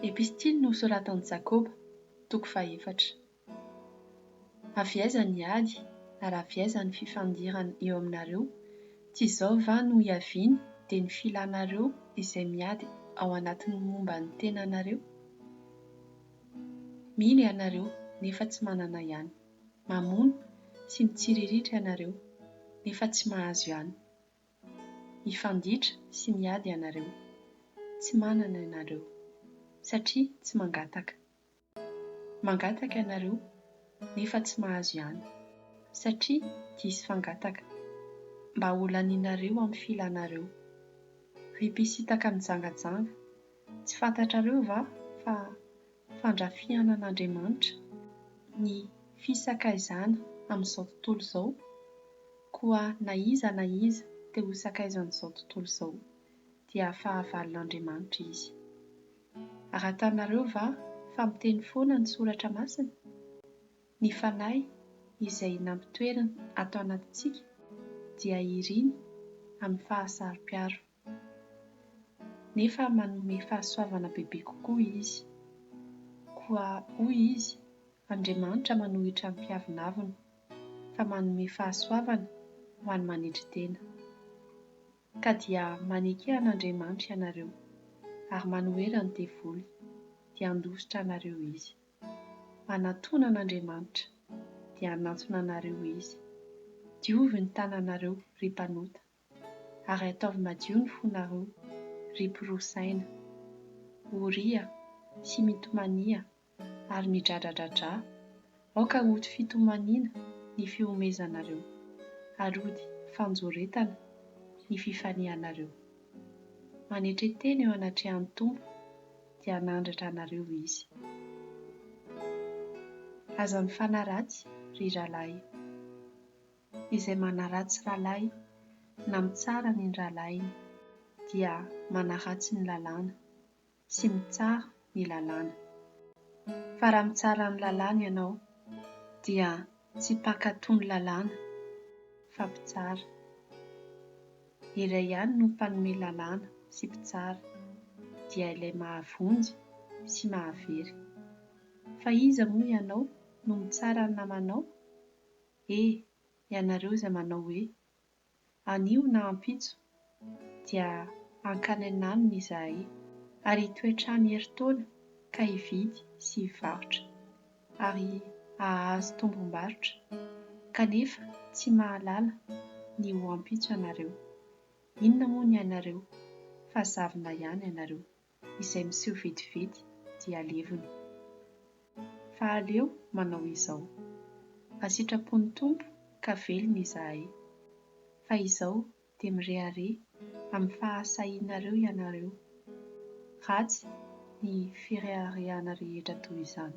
Epistily nosoratan'i Jakoba, toko fahefatra. Avy aiza ny ady ary avy aiza ny fifandirana eo aminareo? Tsy izao va no iaviany dia ny filanareo izay miady ao anatin'ny momba ny tenanareo? Mino ianareo nefa tsy manana ihany. Mamono sy mitsiriritra ianareo nefa tsy mahazo ihany. Mifanditra sy miady ianareo. Tsy manana ianareo satria tsy mangataka. Mangataka ianareo nefa tsy mahazo ihany satria diso fangataka, mba holanianareo amin'ny filanareo. Ry mpisintaka mijangajanga, tsy fantatrareo va fa fandrafiana an'Andriamanitra ny fisakaizana amin'izao tontolo izao? Koa na iza na iza te ho sakaizan'izao tontolo izao dia fahavalon'Andriamanitra izy. Aratanareo va fa miteny foana ny Soratra Masina? Ny Fanahy izay nampitoeriny ato anatintsika dia iriny amin'ny fahasaro-piaro. Nefa manome fahasoavana bebe kokoa Izy. Koa hoy Izy, Andriamanitra manohitra ny mpiavonavona, fa manome fahasoavana ho an'ny manetry tena. Ka dia maneke an'Andriamanitra ianareo, ary manohera ny devoly, dia handositra anareo izy. Manatòna an'Andriamanitra, dia hanantona anareo izy. Diovy ny tananareo, ry mpanota, ary ataovy madio ny fonareo, ry mpiroa saina. Oria sy mitomania ary midradradradrà, aoka hody fitomaniana ny fihomezanareo, ary hody fanjoretana ny fifalianareo. Manetre tena eo anatrehan'ny Tompo, dia hanandratra anareo Izy. Aza mifanaratsy, ry rahalahy. Izay manaratsy rahalahy na mitsara ny rahalahiny, dia manaratsy ny lalàna. sy mitsara ny lalàna. Fa raha mitsara ny lalàna ianao, dia tsy mpankatò ny lalàna, fa mpitsara. Iray ihany no mpanome lalàna sy mpitsara, dia ilay mahavonjy sy mahavery. Fa iza moa ianao no mitsara ny namanao? E, ianareo izay manao hoe, Anio na ampitso dia hankany an'anona izahay ary hitoetra any herintaona ka hividy sy hivarotra ary hahazo tombom-barotra, kanefa tsy mahalala ny ho ampitso ianareo. Inona moa ny anareo fa zavona ihany ianareo. Izay miseho vetivety dia levona. Fa aleo manao izao. Raha sitrapon'ny Tompo ka velona izahay. Fa izao dia mirehareha amin'ny fahasahianareo ianareo. Ratsy ny fireharehana rehetra toy izany.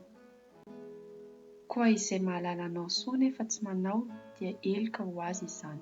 Koa izay mahalala anao soa nefa tsy manao dia heloka ho azy izany.